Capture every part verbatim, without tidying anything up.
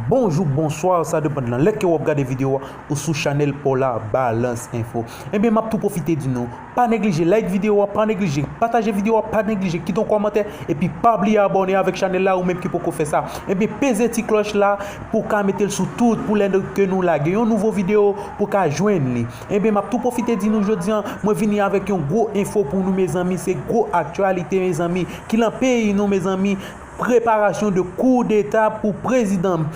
Bonjou, bonswa, sa depann nan lè ke w ap gade videyo a, ou sou chanèl pa w la, Balance Info. Ebyen, m ap tou pwofite di nou, pa neglije like videyo a, pa neglije pataje videyo a, pa neglije kite yon kòmantè, epi pa bliye abòne avèk chanèl la, ou menm ki poko fè sa. Ebyen, peze ti klòch la pou w ka mete l sou tout, pou lè ke nou lage yon nouvo videyo, pou w ka jwenn li. Ebyen, m ap tou pwofite di nou jodi a, mwen vini avèk yon gwo enfo pou nou, mezanmi, se gwo aktyalite, mezanmi, ki lan peyi nou, mezanmi. Preparasyon de koudeta pou prezidan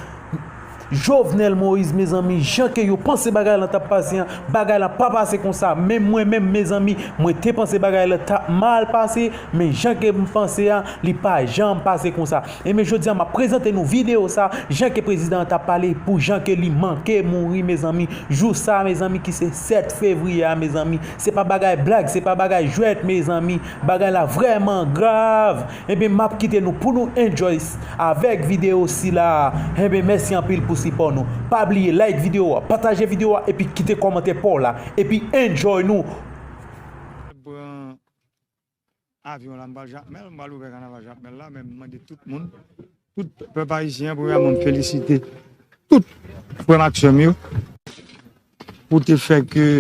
Jovenel Moïse, mezanmi, jan ke yo panse bagay lan t ap pase an, bagay lan pa pase konsa. Men mwen menm, mezanmi, mwen te panse bagay lan t ap mal pase, men jan ke m panse a, li pa janm pase konsa. Ebyen, jodi a, m ap prezante nou videyo sa, jan ke prezidan an t ap pale, pou jan ke li manke mouri, mezanmi. Jou sa, mezanmi, ki se sèt fevriye a, mezanmi, se pa bagay blag, se pa bagay jwèt, mezanmi. Bagay la vrèman grav. Ebyen, m ap kite nou pou nou enjoy s-, avèk videyo sila. Ebyen, mèsi anpil pou sipò nou. Pa bliye like videyo a, pataje videyo a, epi kite kòmantè pa w la. Epi enjoy nou. Pran avyon la, m pral Jakmèl, m pral ouvè kanaval Jakmèl la, men m mande tout moun, tout pèp ayisyen, premyèman, m felisite tout frè m ak sè m yo pou te fè ke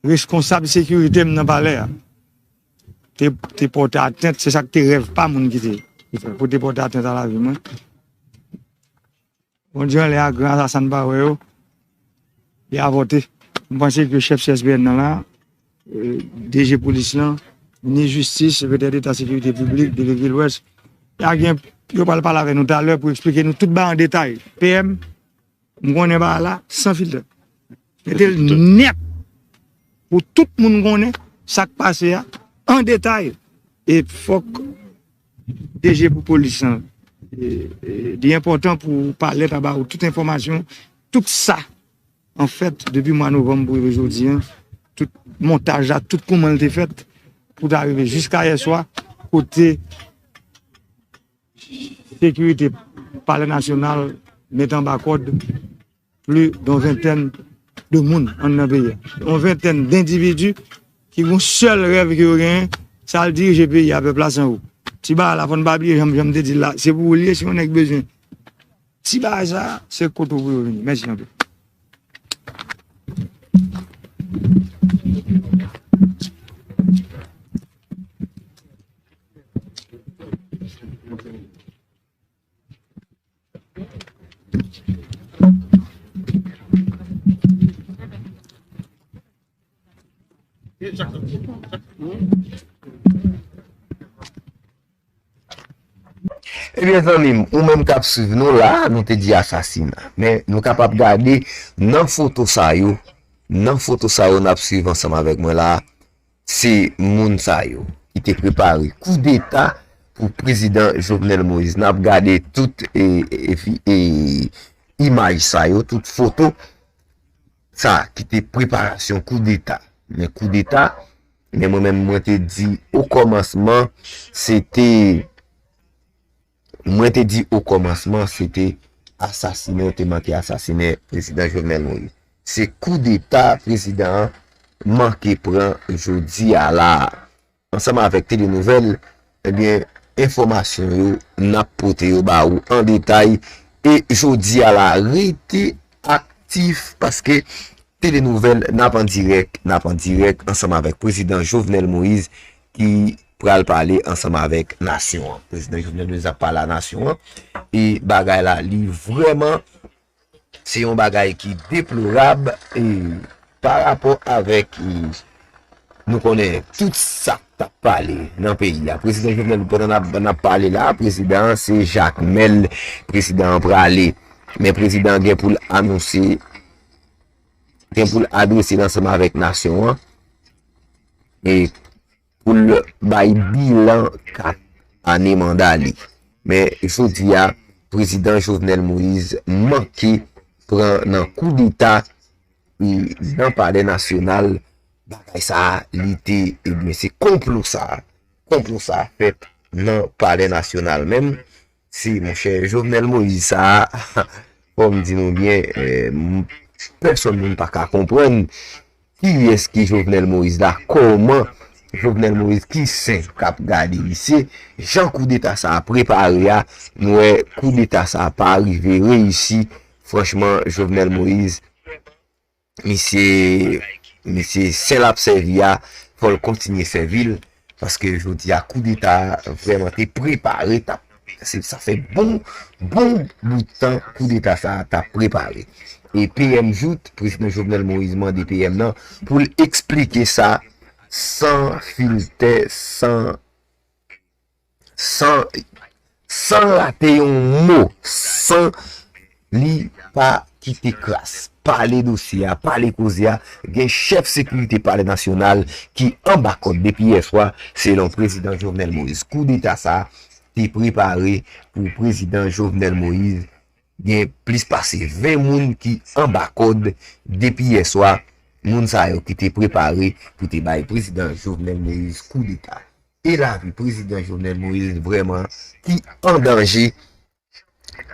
reskonsab sekirite m nan palè a te, te pòte atent, se sa k te rèv pa moun ki te, ki fè, pou te pòte atent a lavi mwen. Bondye anlè a gran, sa, sa n pa wè yo, li avòte. M panse ke chèf C S P N nan la, eh, D G polis lan, minis jistis, sekretè deta sekirite piblik, D P Vil Wès, y a gen, yo pral pale avè nou talè pou eksplike nou tout bagay an detay. P M, m konnen bagay la san filtè. Mete l nèt pou tout moun konnen sa k pase a an detay. E fòk D G pou polis lan, e, e, li enpòtan pou palè ta ba ou tout enfòmasyon, tout sa, anfèt, depi mwa novanm pou rive jodi a, tout montaj la, tout kòman l te fèt, pou ta rive jiska yè swa, kote sekirite Palè Nasyonal met anba kòd plis d'une vingtaine de moun anndan peyi a. Yon ventèn dendividi ki gon sèl rèv ke yo genyen, se al dirije peyi a, pèp la san ou. Ti bagay la, fò n pa bliye, jan, jan m te di l la, se pou ou l ye, si yon nèg bezwen ti bagay sa, se kote w pou yo vini. Mèsi anpil. Ebyen, zanmi m, ou menm k ap swiv nou la, nou te di asasina. Men nou kapab gade nan foto sa yo, nan foto sa yo n ap swiv ansanm avèk mwen la, se moun sa yo ki te prepare koudeta pou prezidan Jovenel Moïse. N ap gade tout, e, e, e, imaj sa yo, tout foto sa ki te preparasyon koudeta. Men koudeta, men mwen menm, mwen te di o kòmansman, se te, mwen te di o kòmansman, se te asasinen, yo te manke asasinen prezidan Jovenel Moïse. Se koudeta prezidan an manke pran jodi a la a. Ansanm avèk Tele Nouvèl, ebyen, enfòmasyon yo, n ap pote yo ba ou an detay. E jodi a la, rete aktif, paske Tele Nouvèl, n ap an dirèk, n ap an dirèk ansanm avèk prezidan Jovenel Moïse ki pral pale ansanm avèk nasyon an. Prezidan Jovenel Moïse ap pale a nasyon an. E bagay la, li vrèman, se yon bagay ki deplorab, e pa rapò avèk, e nou konnen tout sa k t ap pale nan peyi a. Prezidan Jovenel, pandan n ap, n ap pale la, prezidan an se Jakmèl, prezidan an prale. Men prezidan an gen pou l anonse, gen pou l adrese l ansanm avèk nasyon an. E pou l bay bilan kat ane manda li. Men jodi a, prezidan Jovenel Moïse manke pran nan koudeta, e, nan Palè Nasyonal. Bagay sa a, li te, ebyen, se konplo sa a. Konplo sa a fèt nan Palè Nasyonal menm. Se, monchè, Jovenel Moïse sa a, fò m di nou byen, eh, m-, pèsòn moun pa ka konprann kiyès ki Jovenel Moïse la, kòman Jovenel Moïse ki sen k ap gade misye. Jan koudeta sa a prepare a, nou wè koudeta sa a pa rive reyisi. Franchman, Jovenel Moïse, misye, misye sen l ap sèvi a, fò l kontinye sèvi l, paske jodi a koudeta a vrèman te prepare, t ap, se, sa fè bon, bon bout tan koudeta sa a t ap prepare. E P M Jouthe, prezidan Jovenel Moïse mande P M nan pou l eksplike sa san filtè, san, san, san rate yon mo, san li pa kite kras. Pale dosye a, pale koze a. Gen chèf sekirite Palè Nasyonal ki anba kòd depi yè swa, selon prezidan Jovenel Moïse. Koudeta sa a te prepare pou prezidan Jovenel Moïse. Gen plis pase ven moun ki anba kòd depi yè swa. Moun sa yo ki te prepare pou te bay prezidan Jovenel Moïse koudeta. E lavi prezidan Jovenel Moïse vrèman ki an danje,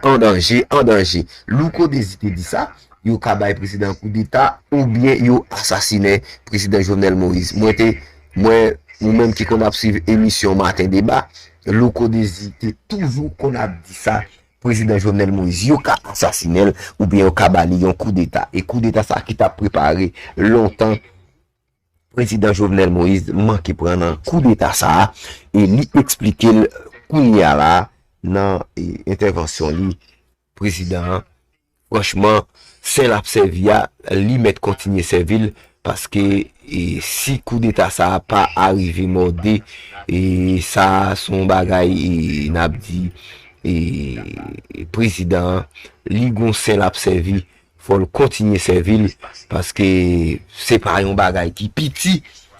an danje, an danje. Louko Dezi te di sa, yo ka bay prezidan koudeta oubyen yo asasinen prezidan Jovenel Moïse. Mwen te, mwen, ou menm ki konn ap swiv emisyon Maten Deba, Louko Dezi te toujou konn ap di sa, prezidan Jovenel Moïse, yo ka asasinen l oubyen yo ka ba li yon koudeta. E koudeta sa ki t ap prepare lontan, prezidan Jovenel Moïse manke pran nan koudeta sa a, e li eksplike l kounye a la nan, e, entèvansyon li, prezidan an, franchman, sen l ap sèvi a, li mèt kontinye sèvi l, paske, e, si koudeta sa a pa arive mòde, e, sa a se yon bagay, e, n ap di, e, prezidan an, li gon sen l ap sèvi, fò l kontinye sèvi l, paske se pa yon bagay ki piti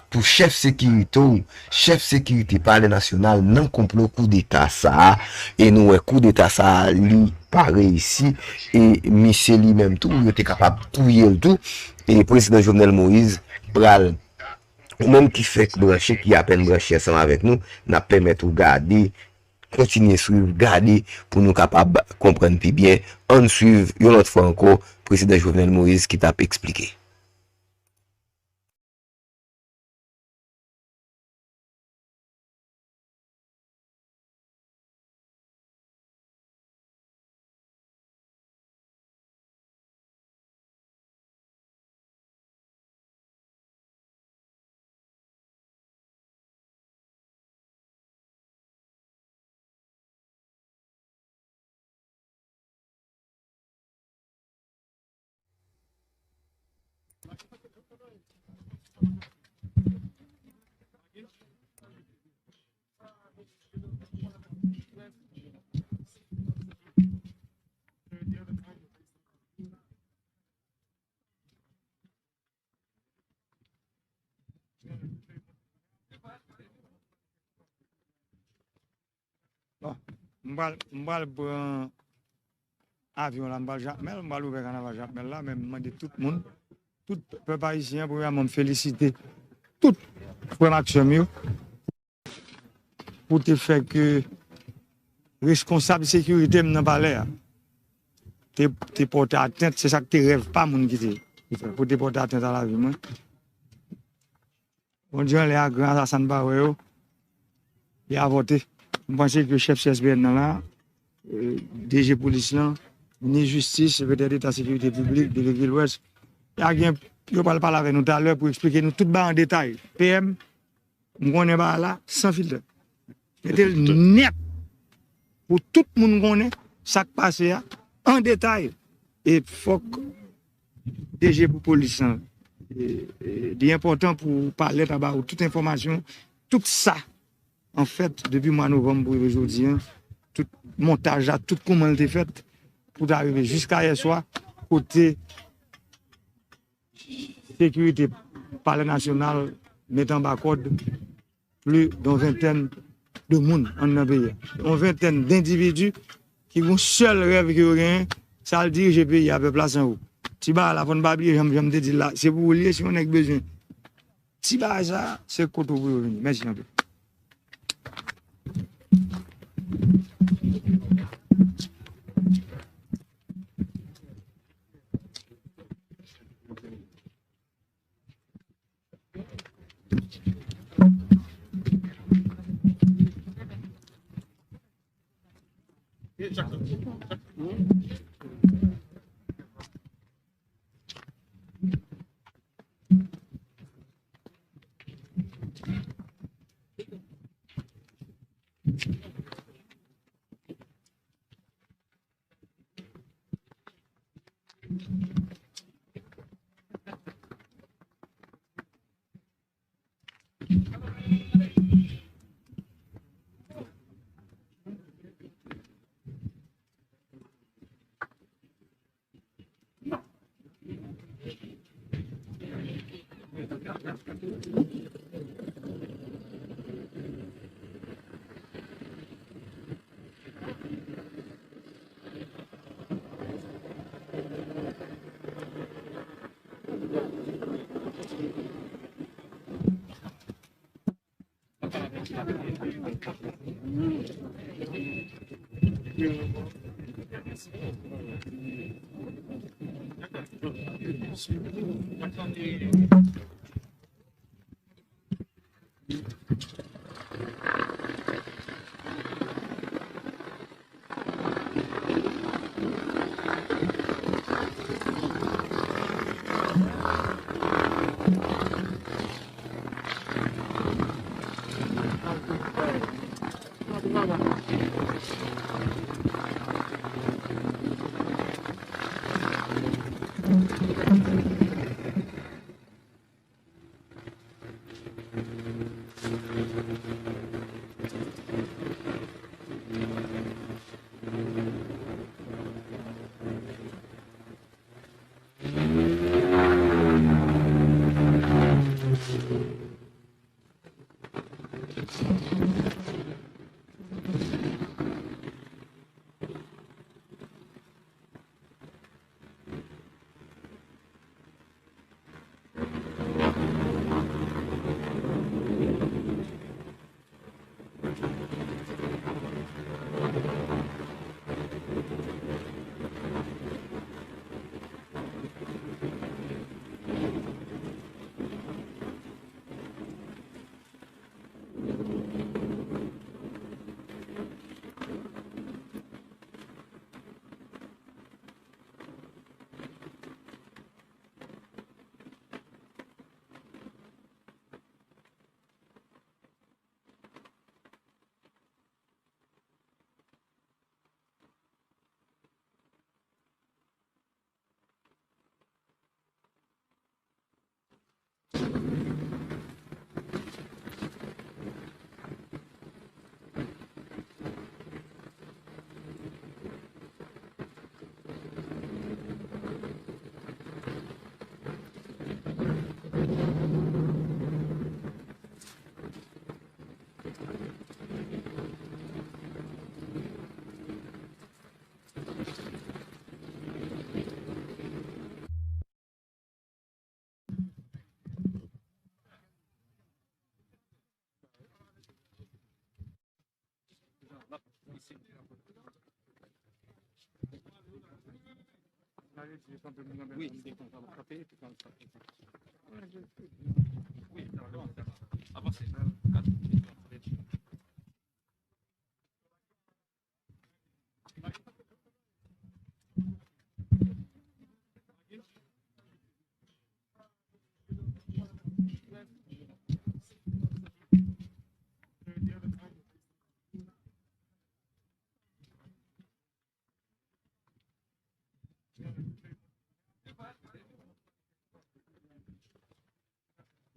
pou chèf sekirite w, chèf sekirite Palè Nasyonal nan konplo koudeta sa a, e nou wè koudeta sa a, li pa reyisi, e misye li menm tou, yo te kapab touye l tou, e prezidan Jovenel Moïse pral, ou menm ki fèk branche, ki apèn branche ansanm avèk nou, n ap pèmèt ou gade, kontinye swiv, gade pou nou kapab konprann pi byen. Ann swiv yon lòt fwa ankò prezidan Jovenel Moïse ki t ap eksplike. Bon, m pral, m pral pran avyon la, m pral Jakmèl, m pral ouvè kanaval Jakmèl la, men m mande tout moun, tout pèp ayisyen, premyèman, m felisite tout frè m ak sè m yo pou te fè ke reskonsab sekirite m nan palè a te, te pòte atent, se sa k te rèv pa moun ki te, pou te pòte atent a lavi mwen. Bondye anlè a gran asasen pa wè yo, li avòte. M panse ke chèf C S P N nan la, e, D G polis lan, minis jistis, sekretè deta sekirite piblik, D P Vilwès, y a gen, yo pral pale avè nou talè pou eksplike nou tout bagay an detay. P M, m konnen bagay la san filtè. Mete l nèt pou tout moun konnen sa k pase a an detay. E fòk D G pou polis lan, e, e, li enpòtan pou palè ta ba ou tout enfòmasyon, tout sa, anfèt, depi mwa novanm pou rive jodi a, tout montaj la, tout kòman l te fèt, pou ta rive jiska yè swa, kote sekirite Palè Nasyonal met anba kòd plis de yon ventèn de moun anndan peyi a. Yon ventèn dendividi ki gon sèl rèv ke yo genyen, se al dirije peyi a, pèp la san ou. Ti bagay la, fò n pa bliye, jan, jan m te di l la, se pou ou l ye, si yon nèg bezwen ti bagay sa, se kote w pou yo vini. Mèsi anpil.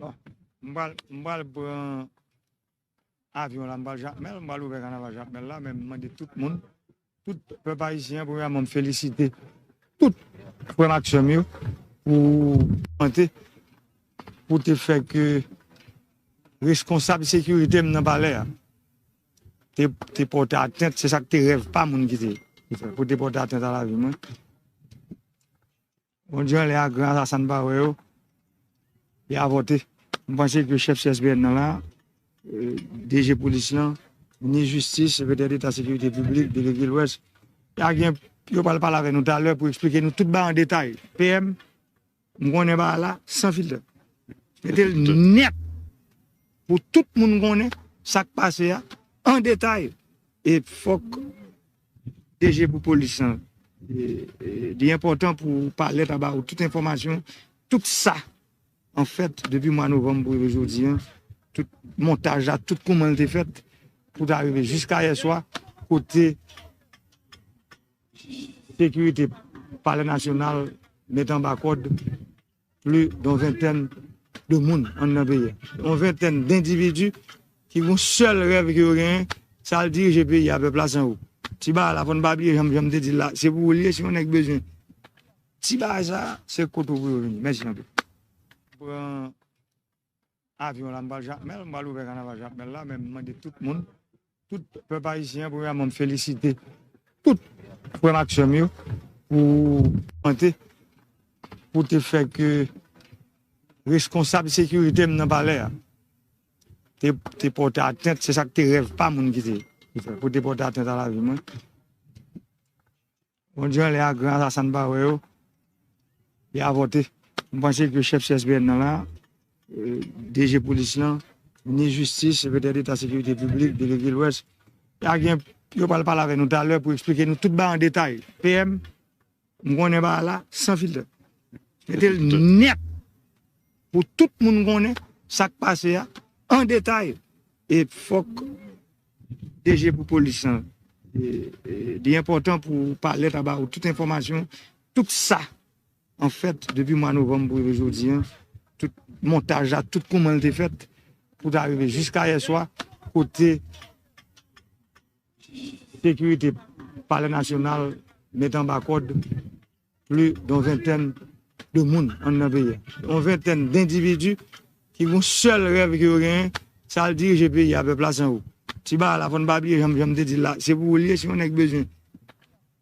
Bon, m pral, m pral pran avyon la, m pral Jakmèl, m pral ouvè kanaval Jakmèl la, men m mande tout moun, tout pèp ayisyen an, premyèman, m felisite tout frè m ak sè m yo pou volonte, pou te fè ke reskonsab sekirite m nan palè a te, te pòte atent, se sa k te rèv pa moun ki te, ki fè, pou te pòte atent a lavi mwen. Bondye anlè a gran, asasen pa wè yo, li avòte. M panse ke chèf C S P N nan la, eh, D G polis lan, minis jistis, sekretè deta sekirite piblik, delege Lwès, y a gen, yo pral pale avè nou talè pou eksplike nou tout bagay an detay. P M, m konnen bagay la san filtè. Mete l nèt pou tout moun konnen sa k pase a an detay. E fòk D G pou polis lan, e, e, li enpòtan pou palè ta ba ou tout enfòmasyon, tout sa, anfèt, depi mwa novanm pou rive jodi a, tout montaj la, tout kouman l te fèt, pou ta rive jiska yè swa, kote sekirite Palè Nasyonal met anba kòd plis de yon ventèn de moun anndan peyi a. Yon ventèn dendividi ki gen yon sèl rèv ke yo genyen, se al dirije peyi a, pèp la san wou. Ti bagay la, fò n pa bliye, jan m, jan m te di l la, se pou ou l ye, si yon nèg bezwen ti bagay sa, se kote w pou yo vini. Mèsi anpil. Pran avyon la, m pral Jakmèl, m pral ouvè kanaval Jakmèl la, men m mande tout moun, tout pèp ayisyen, premyèman, m felisite tout frè m ak sè m yo pou, pou te fè ke reskonsab sekirite m nan palè a te, te pòte atent, se sa k te rèv pa moun ki te, ki fè, pou te pòte atent a lavi mwen. Bondye anlè a gran asasen pa wè yo, li avòte. M panse ke chèf C S P N nan la, eh, D G polis lan, minis jistis, sekretè deta sekirite piblik, delege Lwès, y a gen, yo pral pale avè nou talè pou eksplike nou tout bagay an detay. P M, m konnen bagay la san filtè. Mete l nèt pou tout moun konnen sa k pase a an detay. E fòk D G pou polis lan, e, e, li enpòtan pou palè ta ba ou tout enfòmasyon, tout sa, anfèt, depi mwa novanm pou rive jodi a, tout montaj la, tout kòman l te fèt, pou ta rive jiska yè swa, kote sekirite Palè Nasyonal met anba kòd plis de yon ventèn de moun anndan peyi a. Yon ventèn dendividi ki gen yon sèl rèv ke yo genyen, se al dirije peyi a, pèp la san wou. Ti bagay la, fò n pa bliye, jan m, jan m te di l la, se pou ou l ye, si yon nèg bezwen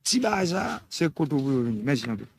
ti bagay sa, se kote w pou yo vini. Mèsi anpil.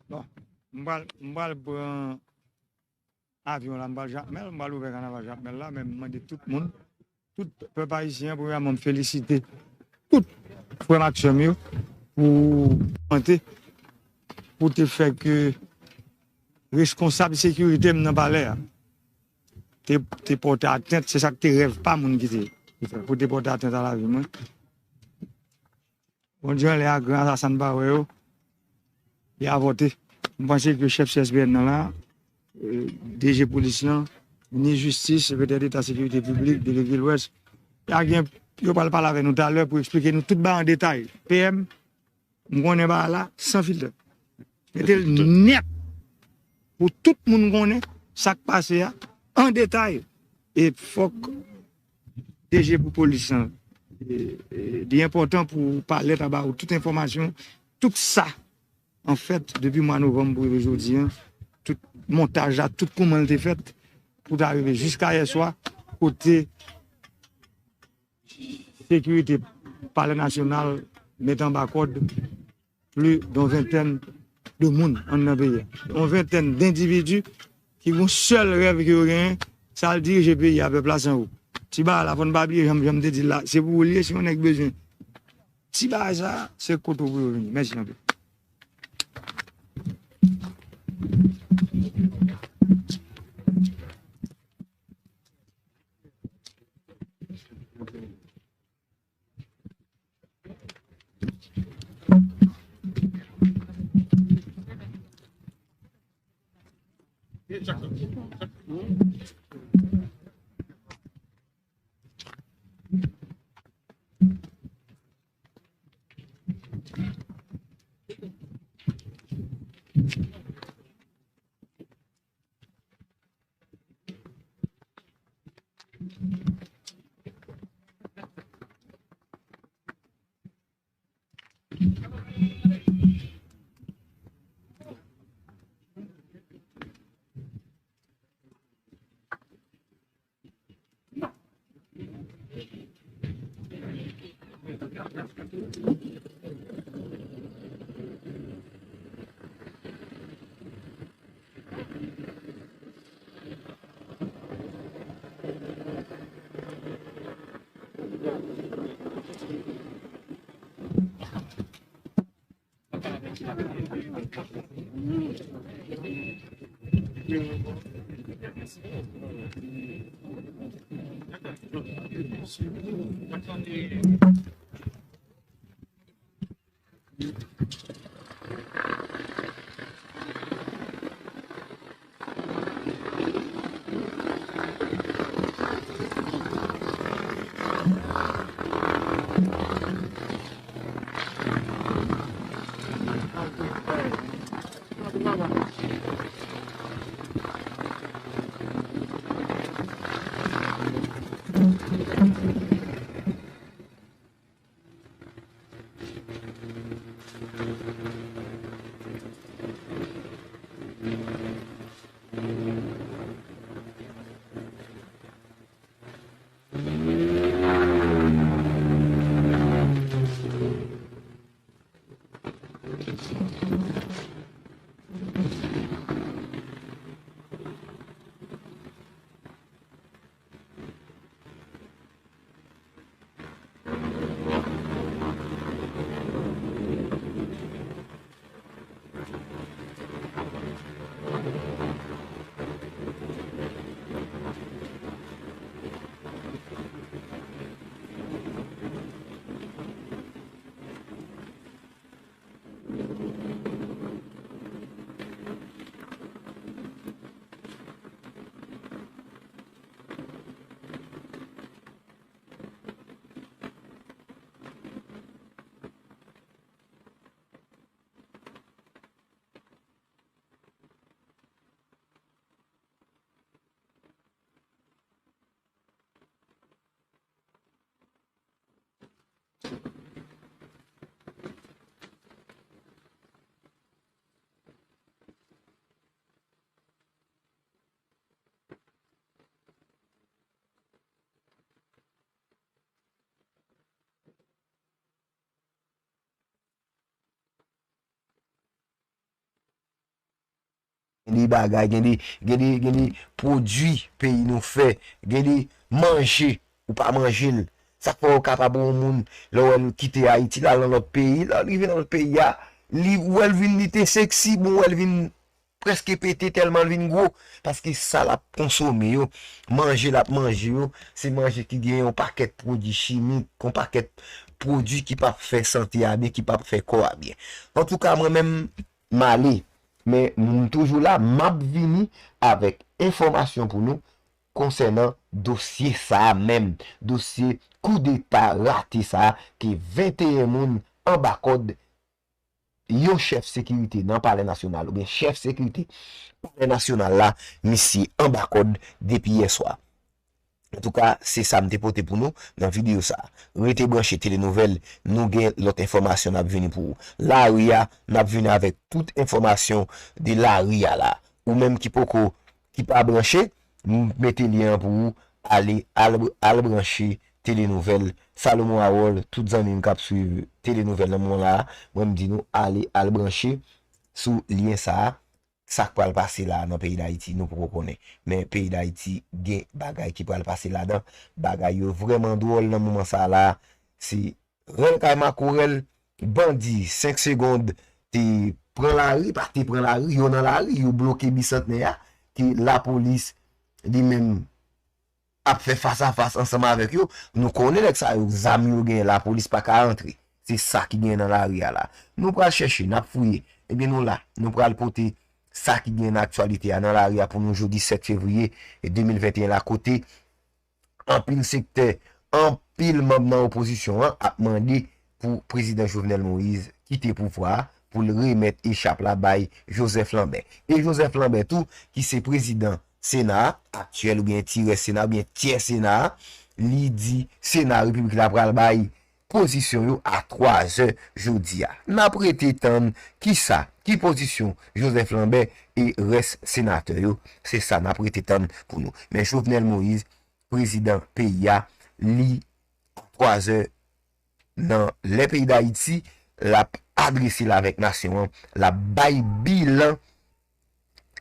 Bon, m pral, m pral pran avyon la, m pral Jakmèl, m pral ouvè kanaval Jakmèl la, men m mande tout moun, tout pèp ayisyen, premyèman, m felisite tout frè m ak sè m yo pou, pou te fè ke reskonsab sekirite m nan palè a te, te pòte atent, se sa k te rèv pa moun ki te, ki fè, pou te pòte atent a lavi mwen. Bondye anlè a gran asasen pa wè yo, li avòte. M panse ke chèf C S P N nan la, eh, D G polis lan, minis jistis, sekretè deta sekirite piblik, delege Lwès, y a gen, yo pral pale avè nou talè pou eksplike nou tout bagay an detay. P M, m konnen bagay la san filtè. Mete l nèt pou tout moun konnen sa k pase a an detay. E fòk D G pou polis lan, e, e, li enpòtan pou palè ta ba ou tout enfòmasyon, tout sa, anfèt, depi mwa novanm pou rive jodi a, tout montaj la, tout kòman l te fèt, pou ta rive jiska yè swa, kote sekirite Palè Nasyonal met anba kòd plis de yon ventèn de moun anndan peyi a. Yon ventèn dendividi ki gen yon sèl rèv ke yo genyen, se al dirije peyi a, pèp la san wou. Ti bagay la, fò n pa bliye, jan m, jan m te di l la, se pou ou l ye, si yon nèg bezwen Ti bagay sa, se kote w pou yo vini. Mèsi anpil. Gen de bagay, gen de, gen de, gen de pwodui peyi nou fè, gen de manje, ou pa manje l. Sa k fè w kapab wè yon moun, lè w wè l kite Ayiti, l al nan lòt peyi, lè l rive nan lòt peyi a, li, ou wè l vin, li te seksi, bon, ou wè l vin prèske pete tèlman l vin gwo, paske sa l ap konsome yo, manje l ap manje yo, se manje ki gen yon pakèt pwodui chimik, yon pakèt pwodui ki p ap fè sante a byen, ki p ap fè kò a byen. Antouka, mwen menm, m ale. Men, m toujou la, m ap vini avèk enfòmasyon pou nou konsènan dosye sa a menm, dosye koudeta rate sa a, ke venteyen moun anba kòd yon chèf sekirite nan Palè Nasyonal, oubyen chèf sekirite Palè Nasyonal la, misye anba kòd depi yè swa. Antouka, se sa m te pote pou nou nan videyo sa a. Rete branche Tele Nouvèl, nou gen lòt enfòmasyon n ap vini pou ou. Lari a, n ap vini avèk tout enfòmasyon de lari a la. Ou menm ki poko, ki pa branche, m mete lyen an pou ou, ale, al, al branche Tele Nouvèl. Salomon Harold, tout zanmi m k ap swiv Tele Nouvèl nan moman la a, mwen m di nou ale, al branche sou lyen sa a. Sa k pral pase la a nan peyi Dayiti, nou poko konnen. Men peyi Dayiti gen bagay ki pral pase ladan. Bagay yo vrèman dwòl nan moman sa a la. Se Rèl kay Makorèl, bandi senk segonn te pran lari, pa te pran lari, yo nan lari, yo bloke Bisantnè a, ke lapolis li menm ap fè fas a fas ansanm avèk yo. Nou konnen nèg sa yo, zam yo genyen, lapolis pa ka antre. Se sa ki genyen nan lari a la. Nou pral chèche, n ap fouye. Ebyen, nou la. Nou pral pote sa ki genyen nan aktyalite a nan lari a pou nou jodi sèt fevriye de mil venteyen la, kote anpil sektè, anpil manm nan opozisyon an ap mande pou prezidan Jovenel Moïse kite pouvwa a, pou l remèt echap la bay Joseph Lambert. E Joseph Lambert tou, ki se prezidan Sena a, aktyèl oubyen ti rès Sena a, oubyen tyè Sena a, li di Sena Repiblik la pral bay pozisyon yo a twa zè jodi a. N ap rete tann kisa, ki pozisyon Joseph Lambert e rès senatè yo, se sa n ap rete tann pou nou. Men Jovenel Moïse, prezidan peyi a, li a twa zè nan lè peyi Dayiti, l ap adrese l avèk nasyon an, l ap bay bilan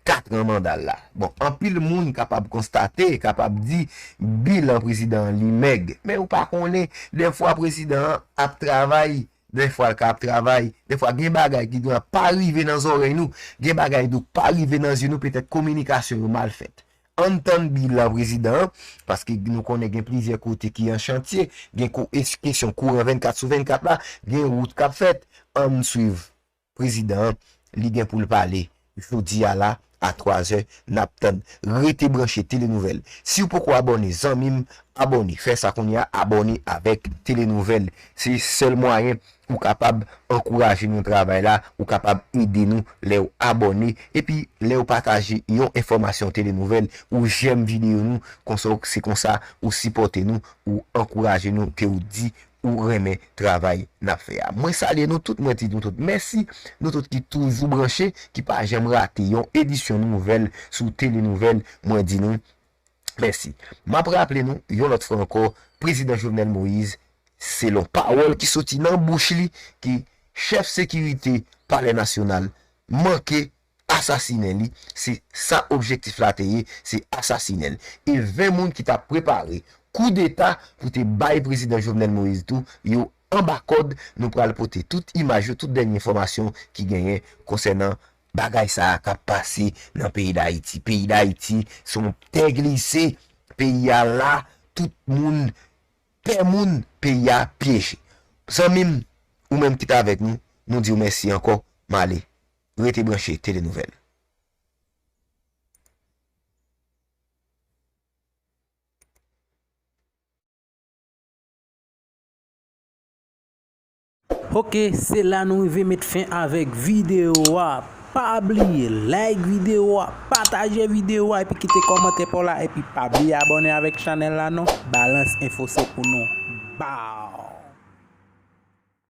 kat an manda l la. Bon, anpil moun kapab konstate, kapab di, bilan prezidan an li mèg. Men ou pa konnen, dèfwa prezidan an ap travay, dèfwa l ka ap travay, dèfwa gen bagay ki gen pa rive nan zòrèy nou, gen bagay tou pa rive nan zye nou, petèt kominikasyon yo mal fèt. Ann tann bilan prezidan an, paske nou konnen gen plizyè kote ki an chantye, gen kou-, es-, kesyon kouran vennkat sou vennkat la, gen wout k ap fèt. Ann swiv prezidan an, li gen pou l pale jodi a la, a twa zè, n ap tann. Rete branche Tele Nouvèl. Si w poko abòne, zanmi m, abòne. Fè sa kounye a, abòne avèk Tele Nouvèl. Se sèl mwayen ou kapab ankouraje nou travay la, ou kapab ede nou lè w abòne, epi lè w pataje yon enfòmasyon Tele Nouvèl, ou jèm videyo nou, konsa w, se konsa ou sipòte nou, ou ankouraje nou, ke w di ou renmen travay n ap fè a. Mwen salye nou tout, mwen di nou tout mèsi, nou tout ki toujou branche, ki pa janm rate yon edisyon nouvèl sou Tele Nouvèl, mwen di nou mèsi. M ap raple nou, yon lòt fwa ankò, prezidan Jovenel Moïse, selon pawòl ki soti nan bouch li, ke chèf sekirite Palè Nasyonal manke asasinen li, se sa objektif la te ye, se asasinen l. E ven moun ki t ap prepare koudeta pou te bay prezidan Jovenel Moïse tou, yo anba kòd, nou pral pote tout imaj yo, tout dènye enfòmasyon ki genyen konsènan bagay sa a k ap pase nan peyi Dayiti. Peyi Dayiti se yon tè glise, peyi a la, tout moun pè moun, peyi a pyeje. Zanmi m, ou menm ki t avèk nou, nou di w mèsi ankò, m ale. Rete branche Tele Nouvèl. Ok, se la nou rive met fen avèk videyo a. Pa bliye like videyo a, pataje videyo a, epi kite kòmantè pa w la, epi pa bliye abòne avèk chanèl la non. Balans Enfo se pou nou. Baw!